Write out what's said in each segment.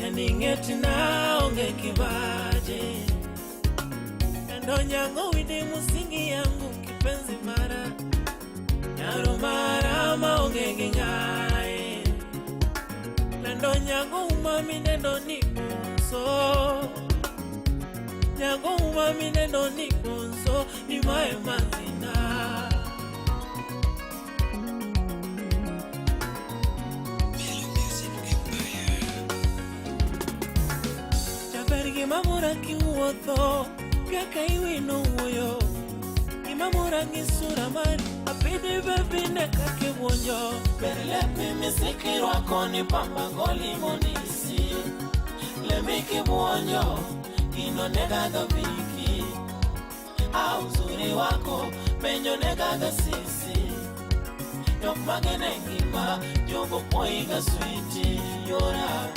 Yani ng'etna onge kibaje. Kando nyango wide musingi yangu kipenzi mara. Nyaro mara maonge gi nyae. Lando nyango umami nendo ni kunso. Nyango umami nendo ni kunso. Ni mae mazina. Jaber gima mora kiwuotho kaka iwino wuoyo gima mora gi sura mari apidhi bebine kaka iwuonjo ber lepi misiki rwako ni pamba goli monisi lembi kibuonjo gino negaga viki au uzuri wako penjo negaga sisi jok magene ngima jogo poiga switi yora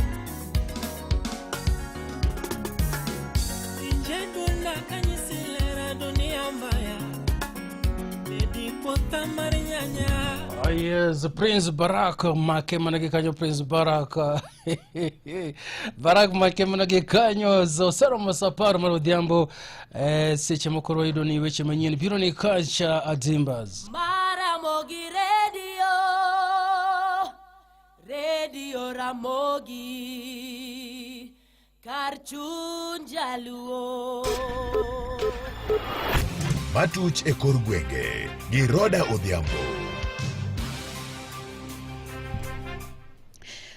Injedula kanyisi lera dunia mbaya Dedi puotha mar nyanya. Oh, yes, Prince Barak make mana gi kanyo. Prince Barak Barak make mana gi kanyo. So oseromo sa 10 mar odhiambo, seche moko wayudo ni weche manyien biro ni kacha adimbas. Maramogi Radio, Radio Ramogi, kar chuny jaluo. Matuch e kor gwenge gi Roda Odhiambo.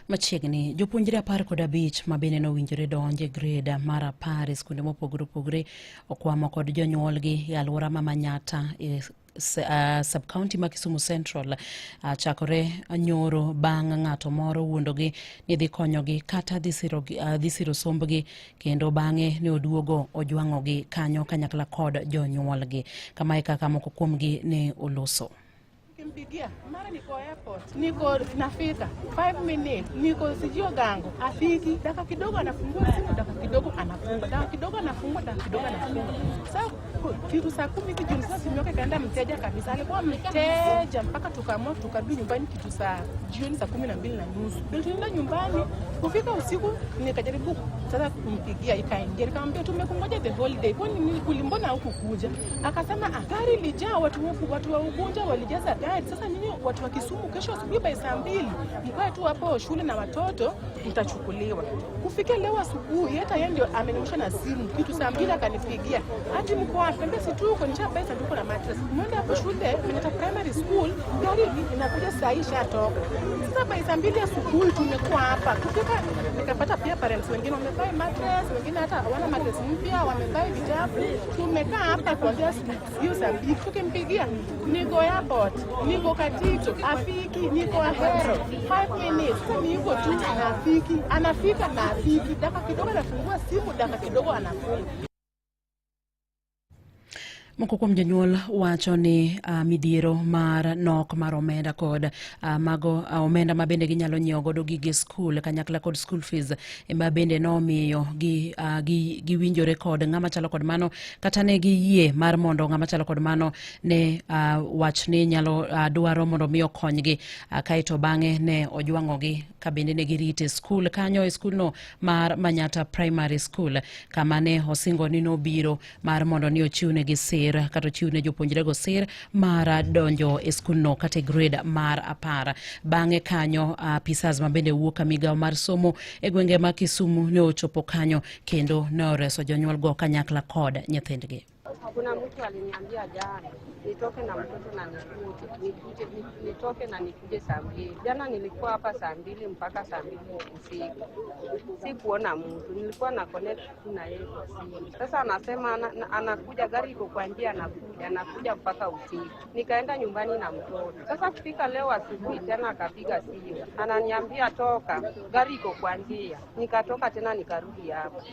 Machiegni jopuonjre 15 ma bende nowinjore donjo e grade mar 10 e skunde mopogore opogore okwamo kod jonyuolgi e alwora ma Manyatta e sub-county ma Kisumu Central, chakore nyoro bang' ng'ato moro wuondogi ni dhi konyogi kata dhi siro sombgi, kendo bang'e ne oduogo ojwang'ogi kanyo kanyakla kod jonyuolgi. Kamae kaka moko kuomgi ne oloso. Kimpigia mara niko airport, niko nafika 5 minutes, niko sijui Ogango, afiki. Dakika kidogo anafungua simu, dakika kidogo anafunga, dakika kidogo anafungua, dakika kidogo anafunga. Sasa kitu saa 10 hivi jioni, sasa simu yake ikaenda mteja kabisa, alikuwa mteja mpaka tukaamua tukarudi nyumbani kitu saa jioni saa 12:30. Ndio tulienda nyumbani, kufika usiku nikajaribu sasa kumpigia ikaingia, nikamwambia tumekungoja the holiday, kwani nini kulimbona hukukuja? Akasema ah, gari ilijaa watu wa Ugunja walijaza gari. Sasa nyinyi watu wa Kisumu kesho asubuhi by saa 2 mkae tu hapo shule na watoto mtachukuliwa. Kufikia leo asubuhi hata yeye ndio amenimusha na simu kitu saa 2 akanipigia, ati mko wapi? Nikamwambia si tuko nisha pesa tuko na mattress. Mwende hapo shule Manyatta Primary School, gari inakuja saa hii ishatoka. Sasa by saa 2 asubuhi tumekuwa hapa. Kufika nikapata pia parents wengine wamebuy mattress, wengine hata hawana mattress mpya, wamebuy vitabu. Tumekaa hapa kuanzia hiyo saa 2 tukimpigia, niko airport, niko Katito, afiki, niko Ahero, 5 minutes. Sasa ni yuko tu na afiki, anafika na afiki, dakika kidogo anafungua simu, dakika kidogo anafunga. Moko kuom jonyuol wacho ni midhiero mar nok mar omenda kod mago omenda ma bende ginyalo nyiewo godo gige skul kanyakla kod school fees ema bende nomiyo giwinjore kod ng'ama chalo kod mano, kata ne giyie mar mondo ng'ama chalo kod mano ne wach ni nyalo dwaro mondo mi okonygi, kaeto bang'e ne ojwang'ogi ka bende ne girite e skul kanyo e skulno mar Manyatta Primary School, kama ne osingo ni nobiro mar mondo ni ochiwnegi sir kata ochiwne jopuonjrego sir mar donjo e skulno kata e grade mar 10. Bang'e kanyo apisas ma bende wuok e migawo mar somo e gwenge ma Kisumu ne ochopo kanyo kendo ne oreso jonyuolgo kanyakla kod nyithindgi. Kuna mtu aliniambia jana nitoke na mtoto na nikuje nitoke na nikuje saa 2. Jana nilikuwa hapa saa 2 mpaka saa 2 usiku, sikuona mtu, nilikuwa na connect tu na yeye kwa simu. Sasa anasema anakuja, gari iko kwa njia, anakuja mpaka usiku. Nikaenda nyumbani na mtoto. Sasa kufika leo asubuhi tena akapiga simu, ananiambia toka, gari iko kwa njia. Nikatoka tena nikarudi hapa.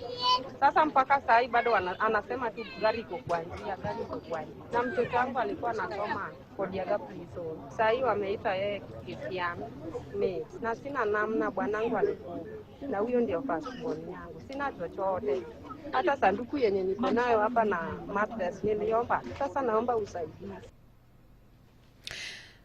Sasa mpaka saa hii bado anasema tu gari iko kwa njia, gari iko kwa njia. Na mtoto wangu alikuwa anasoma Kodiaga Prison. Saa hii wameita yeye Kisiami na sina namna, bwanangu alikufa na huyo ndio first born yangu, sina chochote, hata sanduku yenye niko nayo hapa na mattress niliomba. Sasa naomba usaidizi.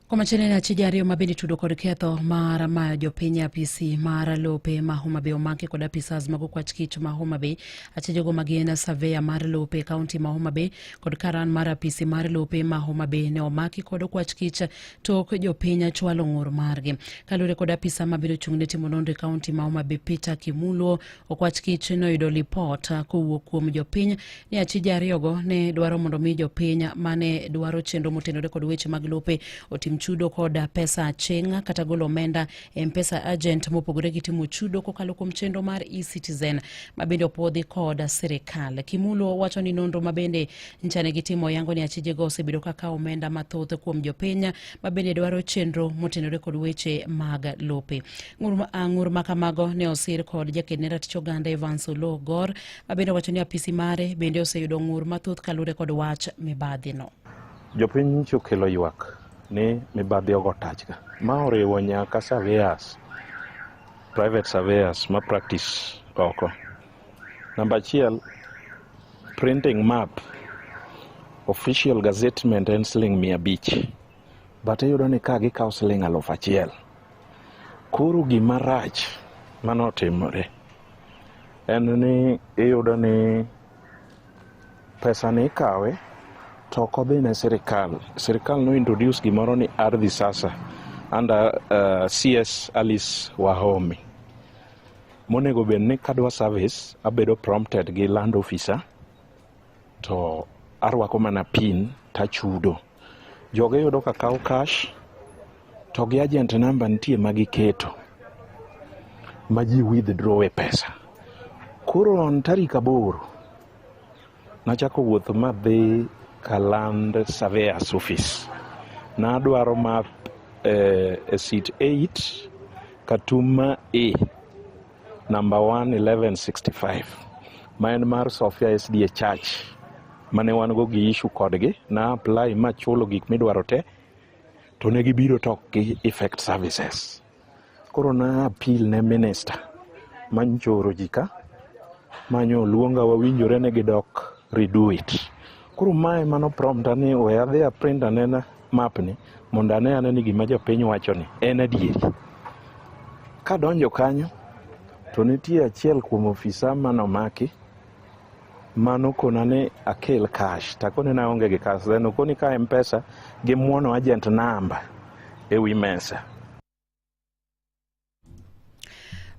Komachielo en achije ariyo ma bende itudo kod ketho mar mayo jopiny e apisi mar lope ma Homa Bay omaki kod apisas mag okwach kich ma Homa Bay. Achijego ma gin surveyor mar lope e kaunti ma Homa Bay kod karan mar apisi mar lope ma Homa Bay ne omaki kod okwach kich tok jopiny chwalo ng'ur margi. Kaluwore kod apisa ma bende ochung' ne timo nonro e kaunti ma Homa Bay Peter Kimulwo, okwach kich noyudo lipot kowuok kuom jopiny ni achije ariyogo ne dwaro mondo mi jopiny mane dwaro chenro motenore kod weche mag lope otim chudo kod pesa aching' kata golo omenda e M-Pesa agent mopogore gi timo chudo kokalo kuom chenro mar e-Citizen ma bende opwodhi kod sirikal. Kimulo wacho ni nonro ma bende nchane gitimo yango ni achijego osebedo ka kawo omenda mathoth kuom jopiny ma bende dwaro chenro motenore kod weche mag lope. Ng'ur ma kamago ne osir kod jaked ne ratich oganda Evans Oloo Gor ma bende owacho ni apisi mare bende oseyudo ng'ur mathoth kaluwore kod wach mibadhino. Jopiny nyicha okelo ywak ni mibadhi ogo tachga. Ma oriwo nyaka surveyors, private surveyors ma practice oko. Namba achiel, printing map, official gazettement en siling 500. But iyudo ni ka gikawo siling 1000. Koro gima rach manotimore en ni iyudo ni pesa ni ikawe to ok odhi ne sirikal. Sirikal no introduce gimoro ni Ardhi Sasa under CS Alice Wahome. Monego bed ni kadwa service abedo prompted gi land officer to arwako mana pin tachudo. Jogo iyudo ka kawo cash to gi agent number nitie ma giketo ma ji withdraw e pesa. Koro on tarik 8 nachako wuoth madhi ka land surveyors office. Nadwaro map e seat 8 Katuma A number 1 1165 ma en mar Sophia SDA Church mane wan go gi issue kodgi. Na apply machulo gik midwaro te to ne gibiro to ok gi effect services. Koro na appeal ne minister manchoro ji ka manyo oluonga wawinjore ne gidok redo it. Koro mae mano prompta ni we adhi a print anena map ni mondo ane ane ni gima jopiny wacho ni en adieri. Kadonjo kanyo to nitie achiel kuom ofisa manomaki manokona ni akel cash takone naonge gi cash then okoni ka M-Pesa gimuono agent number ewi mesa.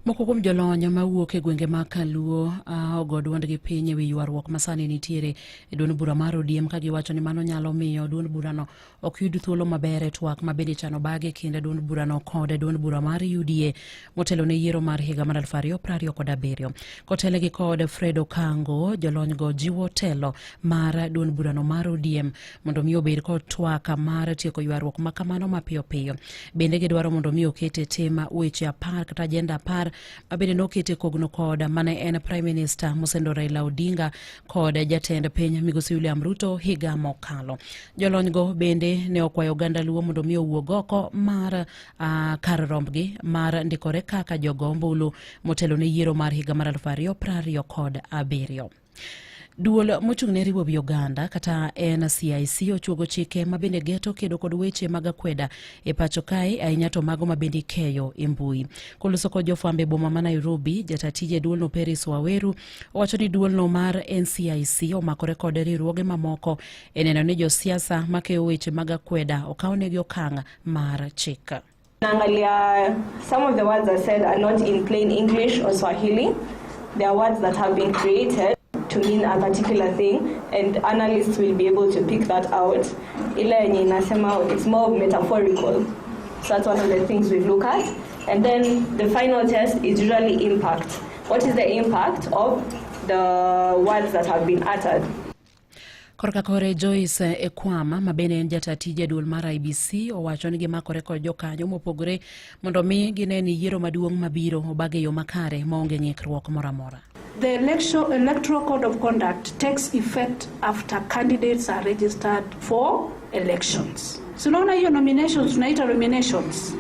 Moko kuom jolony mawuok e gwenge mag Kaluo ogo duondgi piny ewi ywaruok masani nitiere e duond bura mar ODM ka giwacho ni mano nyalo miyo duond burano ok yud thuolo maber e twak ma bende ichano bage e kind duond burano kod duond bura mar UDA motelo ne yiero mar higa mar 2027. Kotelegi kod Fred Okango, jolonygo jiwo telo mar duond burano mar ODM mondo mi obed kod twak mar tieko ywaruok ma kamano mapiyo piyo. Bende gidwaro mondo mi oket e tim weche 10 kata ajenda 10 ma bende noket e kogno kod mane en Prime Minister mosendo Raila Odinga kod jatend piny migosi William Ruto higa mokalo. Jolonygo bende ne okwayo oganda Luo mondo mi owuog oko mar kar rombgi mar ndikore kaka jogo ombulu motelo ne yiero mar higa mar 2027. Duol mochung' ne riwo wi oganda kata NCIC ochuogo chike ma bende geto kedo kod weche mag akweda e pacho kae ahinya to mago ma bende ikeyo e mbui. Koloso kod jofwambo e boma ma Nairobi, jata tije duolno Peris Waweru owacho ni duolno mar NCIC omakore kod riwruoge mamoko e neno ni josiasa makeyo weche mag akweda okawnegi okang' mar chik. Naangalia some of the words I said are not in plain English or Swahili. They are words that have been created to mean a particular thing, and analysts will be able to pick that out. Ile yenye inasema it's more metaphorical. So that's one of the things we look at. And then the final test is usually impact. What is the impact of the words that have been uttered? Korka kore Joyce Ekwama ma bende en jata tije duol mar IBC owacho ni gimakore kod jokanyo mopogore mondo mi gine ni yiero maduong' mabiro obag e yo makare maonge ng'ikruok moro amora. The Electoral Code of Conduct takes effect after candidates are registered for elections. So unaona hiyo nominations tunaita nominations.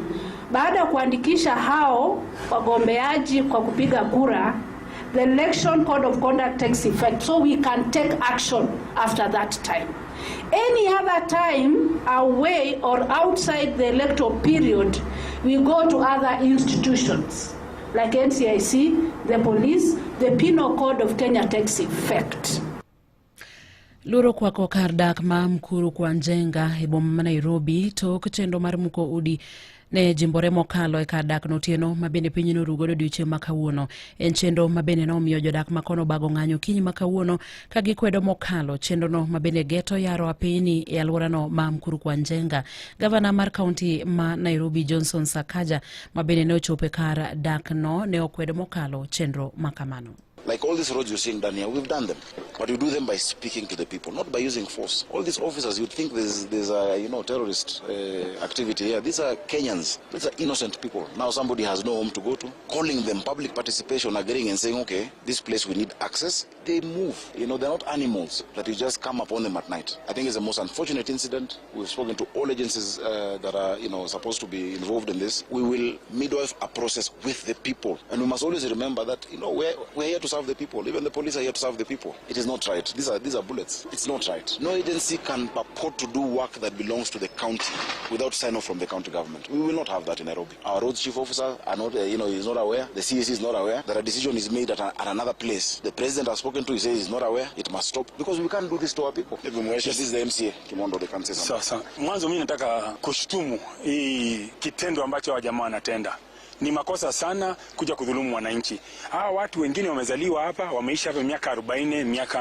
Baada ya kuandikisha hao wagombeaji kwa kupiga kura, the Election Code of Conduct takes effect, so we can take action after that time. Any other time away or outside the electoral period, we go to other institutions like NCIC, the police, the Penal Code of Kenya takes effect. Luoro kwako kar dak ma Mukuru kwa Njenga e boma ma Nairobi tok chenro mar muko udi ne jimbore mokalo e kar dak no otieno ma bende piny norugodo odiochieng' ma kawuono. En chenro ma bende nomiyo jodak ma kono obago ng'anyo okinyi ma kawuono ka gikwedo mokalo chenrono ma bende geto yaro apini e alworano ma Mukuru kwa Njenga. Gavana mar kaunti ma Nairobi Johnson Sakaja ma bende ne ochopo e kar dak no ne okwedo mokalo chenro ma kamano. Like all these roads you're seeing done here, we've done them. But we do them by speaking to the people, not by using force. All these officers, you'd think there's a terrorist activity here. These are Kenyans. These are innocent people. Now somebody has no home to go to. Calling them public participation, agreeing and saying, okay, this place we need access. They move. You know, they're not animals that you just come upon them at night. I think it's the most unfortunate incident. We've spoken to all agencies that are, supposed to be involved in this. We will midwife a process with the people. And we must always remember that, we're here to serve the people. Even the police are here to serve the people. It is not right. These are bullets. It's not right. No agency can purport to do work that belongs to the county without sign-off from the county government. We will not have that in Nairobi. Our roads chief officer are not, is not aware. The CAC is not aware that a decision is made at another place. The president has spoken to, he says he's not aware. It must stop because we can't do this to our people. This is the MCA Kimondo, they can say something. Sasa mwanzo mimi nataka kushutumu hii kitendo ambacho wajamaa wanatenda. Ni makosa sana kuja kudhulumu wananchi. Hawa watu wengine wamezaliwa hapa, wameishi hapa miaka 40, miaka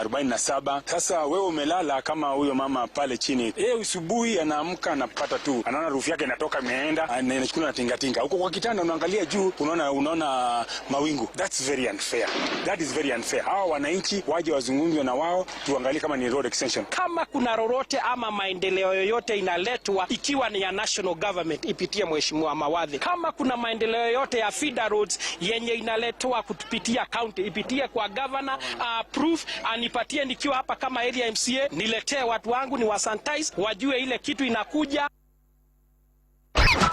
47. Sasa wewe umelala kama huyo mama pale chini. Yeye asubuhi anaamka anapata tu, anaona rufu yake inatoka imeenda, inachukua na tingatinga. Huko kwa kitanda unaangalia juu, unaona mawingu. That's very unfair. That is very unfair. Hawa wananchi waje wazungumzwe na wao, tuangalie kama ni road extension. Kama kuna lolote ama maendeleo yoyote inaletwa ikiwa ni ya national government ipitie Mheshimiwa Mawadhi. Kama kuna maendeleo yote ya feeder roads yenye inaletwa kupitia county ipitie kwa governor, approve anipatie nikiwa hapa kama area MCA, niletee watu wangu ni wasanitize wajue ile kitu inakuja.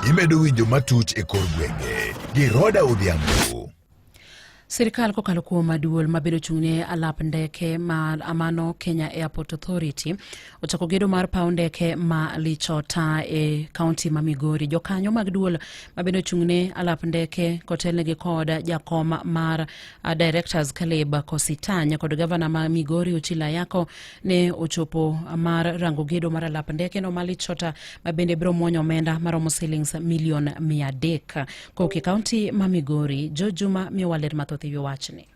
Imedo winjo matuch e kor gwenge gi Roda Odhiambo. Sirikal kokalo kuom duol mabedo ochung'ne alap ndeke ma amano Kenya Airport Authority ochako gedo mar paw ndeke ma Lichota e kaunti ma Migori. Jokanyo mag duol mabedo ochung'ne alap ndeke kotelnegi kod jakom mar Directors Caleb Kositany kod gavana ma Migori Ochila Ayako ne ochopo mar rango gedo mar alap ndeke no ma Lichota mabende biro muonyo omenda maromo silings milion 300. Kowuok e kaunti ma Migori, Jo Juma miyowa ler mathoth e wachni.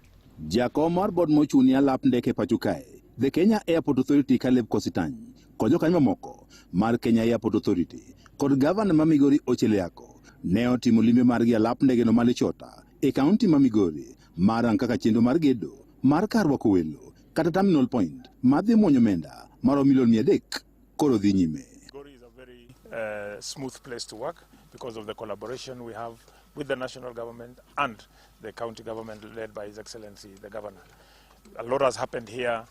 Jakom mar board mochung' ne alap ndeke pacho kae, The Kenya Airport Authority Caleb Kositany, kod jokanyo mamoko mar Kenya Airport Authority kod gavana ma Migori Ochiel Ayako ne otimo limbe margi alap ndege no ma Lichota e kaunti ma Migori mar rango kaka chenro mar gedo mar kar rwako welo kata terminal point madhi muonyo omenda maromo milion 300 koro dhi nyime. Migori is a very smooth place to work because of the collaboration we have with the national government and the county government led by His Excellency the Governor. A lot has happened here.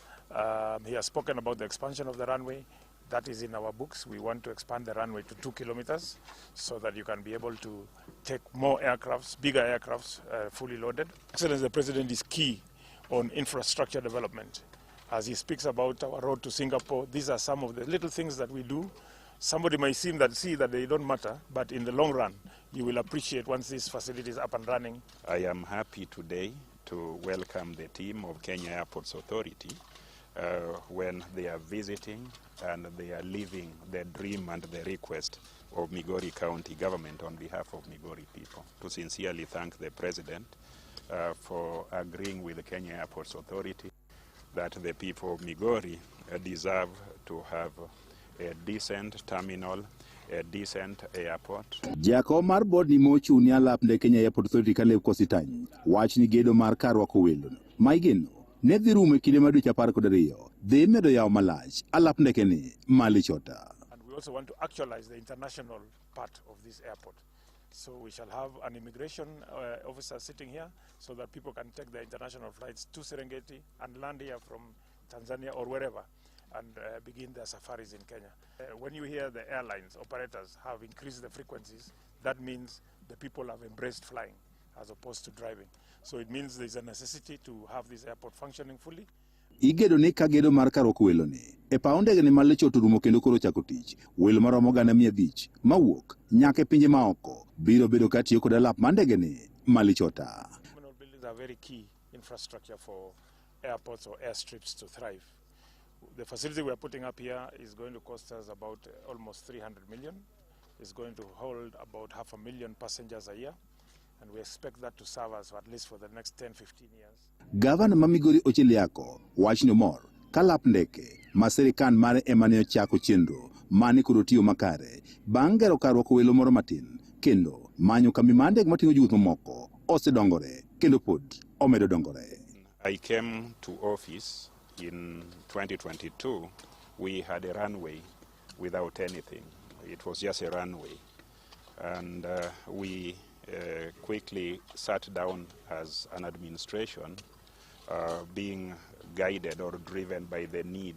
He has spoken about the expansion of the runway. That is in our books. We want to expand the runway to 2 kilometers so that you can be able to take more aircrafts, bigger aircrafts, fully loaded. Excellency the President is key on infrastructure development. As he speaks about our road to Singapore, these are some of the little things that we do. Somebody may see that they don't matter, but in the long run, you will appreciate once this facility is up and running. I am happy today to welcome the team of Kenya Airports Authority when they are visiting and they are living the dream and the request of Migori County government on behalf of Migori people. To sincerely thank the President for agreeing with the Kenya Airports Authority that the people of Migori deserve to have a decent terminal, a decent airport. Jakom mar board ni mochung' ne alap ndeke Kenya Airport Authority Caleb Kositany wach ni gedo mar kar rwako welo ma igeno ne dhi rumo e kinde mar dweche 12 dhi medo yawo malach alap ndeke ni ma Lichota. And we also want to actualize the international part of this airport. So we shall have an immigration officer sitting here so that people can take their international flights to Serengeti and land here from Tanzania or wherever and begin their safaris in Kenya. When you hear the airlines operators have increased the frequencies, that means the people have embraced flying as opposed to driving. So it means there's a necessity to have this airport functioning fully. Igedo ni ka gedo mar kar rwako weloni e paw ndegeni ma Lichot orumo kendo koro ochako tich, welo maromo 500,000 mawuok nyaka e pinje maoko biro bedo ka tiyo kod alap mar ndegeni ma Lichota. Terminal buildings are very key infrastructure for airports or airstrips to thrive. The facility we are putting up here is going to cost us about almost 300 million. It's going to hold about 500,000 passengers a year, and we expect that to serve us at least for the next 10, 15 years. Gavana ma Migori Ochiel Yako wach ni omor ka lap ndeke ma sirikal mare ema ne ochako chenro mane koro tiyo makare bang' gero kar rwako welo moro matin kendo manyo kambi mar ndege mating'o jowuoth mamoko osedongore kendo pod omedo dongore. I came to office in 2022. We had a runway without anything. It was just a runway. And we quickly sat down as an administration, being guided or driven by the need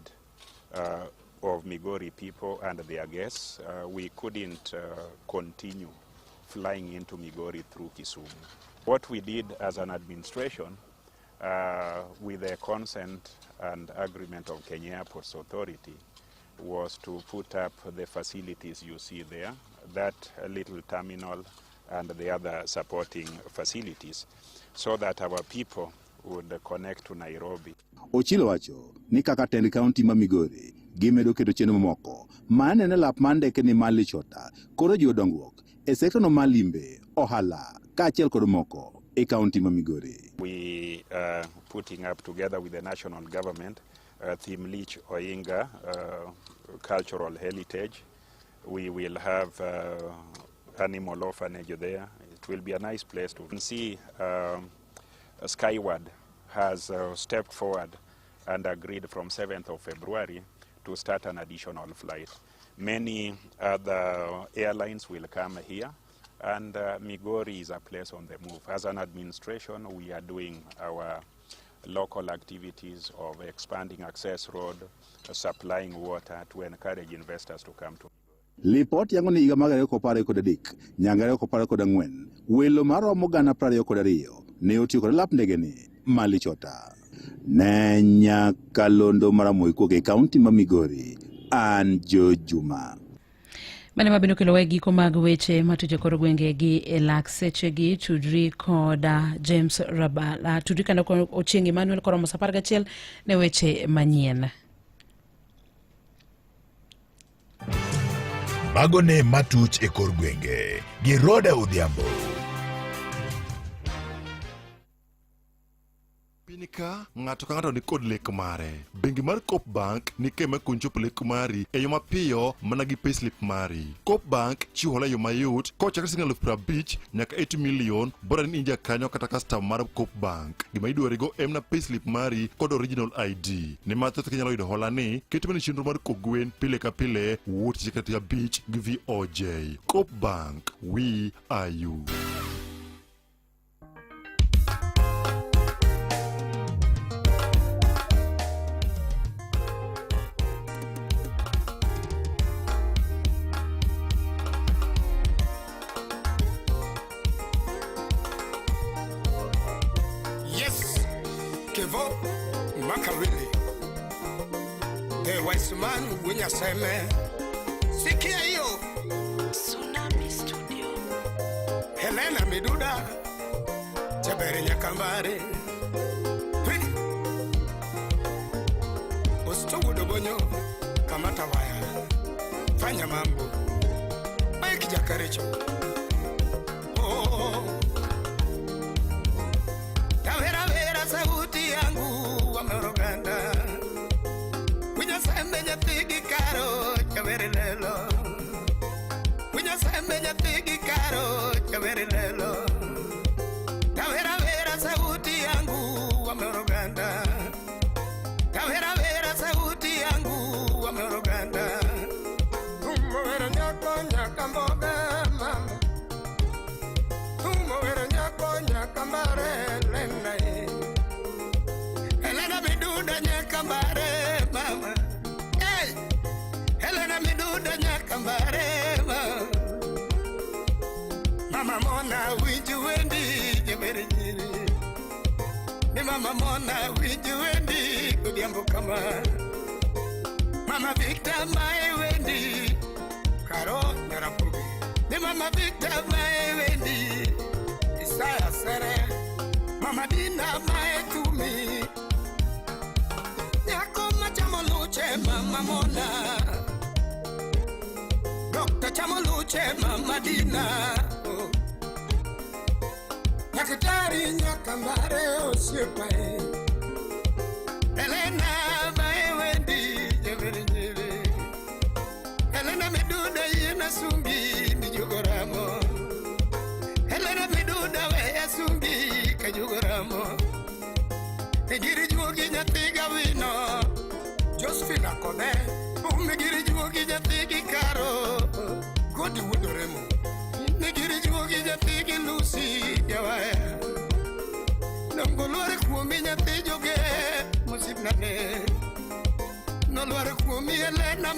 of Migori people and their guests. We couldn't continue flying into Migori through Kisumu. What we did as an administration, with the consent and agreement of Kenya Airports Authority, was to put up the facilities you see there, that little terminal and the other supporting facilities, so that our people would connect to Nairobi. Ochilo wacho ni kaka tend kaunti ma Migori gimedo keto chenro mamoko ma nene lap mar ndeke ni mar Lichota koro jiwo dongruok e sekta no mar limbe, ohala kaachiel kod moko e kaunti ma Migori. We are putting up together with the national government Thim Lich Oinga cultural heritage. We will have animal orphanage there. It will be a nice place to see. Skyward has stepped forward and agreed from 7th of February to start an additional flight. Many other airlines will come here, and Migori is a place on the move. As an administration, we are doing our local activities of expanding access road, supplying water to encourage investors to come to. Lipot yango ni higa mar 2023 nyaka 2024 welo maromo 22,000 ne otiyo kod lap ndege ni ma Lichota. Ne nyakalondo mar Ramogi e kaunti ma Migori, an Jo Juma. Mane mabende okelowa e giko mag weche matucho kor gwenge gi e lak sechegi. Tudri koda James Rabala, tudri kendo Ochieng Emmanuel koromo sa 11 ne weche manyien. Mago ne matuch e kor gwenge gi Roda Odhiambo. Piny ka ng'ato ka ng'ato nikod lek mare. Bengi mar Coop Bank ni kema konyi chopo lek mari e yo mapiyo mana gi payslip mari. Coop Bank chiwo hola e yo mayot kochakre siling 50,000 nyaka 80 million bora ni in jakanyo kata customer mar Coop Bank. Gima idwarigo en mana payslip mari kod original ID. Ni mathoth kinyalo yudo hola ni ket mana chenro mar kogwen pile ka pile wuok tich kata 5 gi VOJ. Coop Bank, we are you. Yes, Kevo Makawili, the wise man Winyaseme. Sikia hiyo. Tsunami Studio. Helena Miduda, Jabere Nyakambare. Twende. Usitugu Dobonyo, kamata waya. Fanya mambo. Mike Jakaricho. Oh. Tawera wera sauti yangu wa Moroganda. Winyasembe nyathigi karo jawere lelo. Winyasembe nyathigi karo jawere lelo. Tawera wera sauti yangu wa Moroganda. Tawera wera sauti yangu wa Moroganda. Tumowero nyako nyaka mboga mama. Tumowero nyako nyaka mbare lena e. Helena miduda nyaka mbare mama. Hey! Helena miduda nyaka mbare mama. Ni mama Mona winj wendi odhiambo kama. Mama Victor mae wendi Karo Nyarapogi. Ni mama Victor mae wendi Isaya Sere. Mama Dina mae tumi. Nyako machamo luche mama Mona. Dokta chamo luche mama Dina. Oh. Daktari nyakambare osiepae. Elena mae wendi jaberi nyiri. Elena miduda yina sungi mijugoramo. Elena miduda weya sungi kajugoramo. Giri juogi nyathi gawino Josephine Akode. Umigiri juogi nyathi gi Karo. Godi wuodoremo. Nigiri juogi nyathi gi Lucy jawaya. Nongolwar kuomi nyathi joge mosipnane. Nolwar kuomi Elena.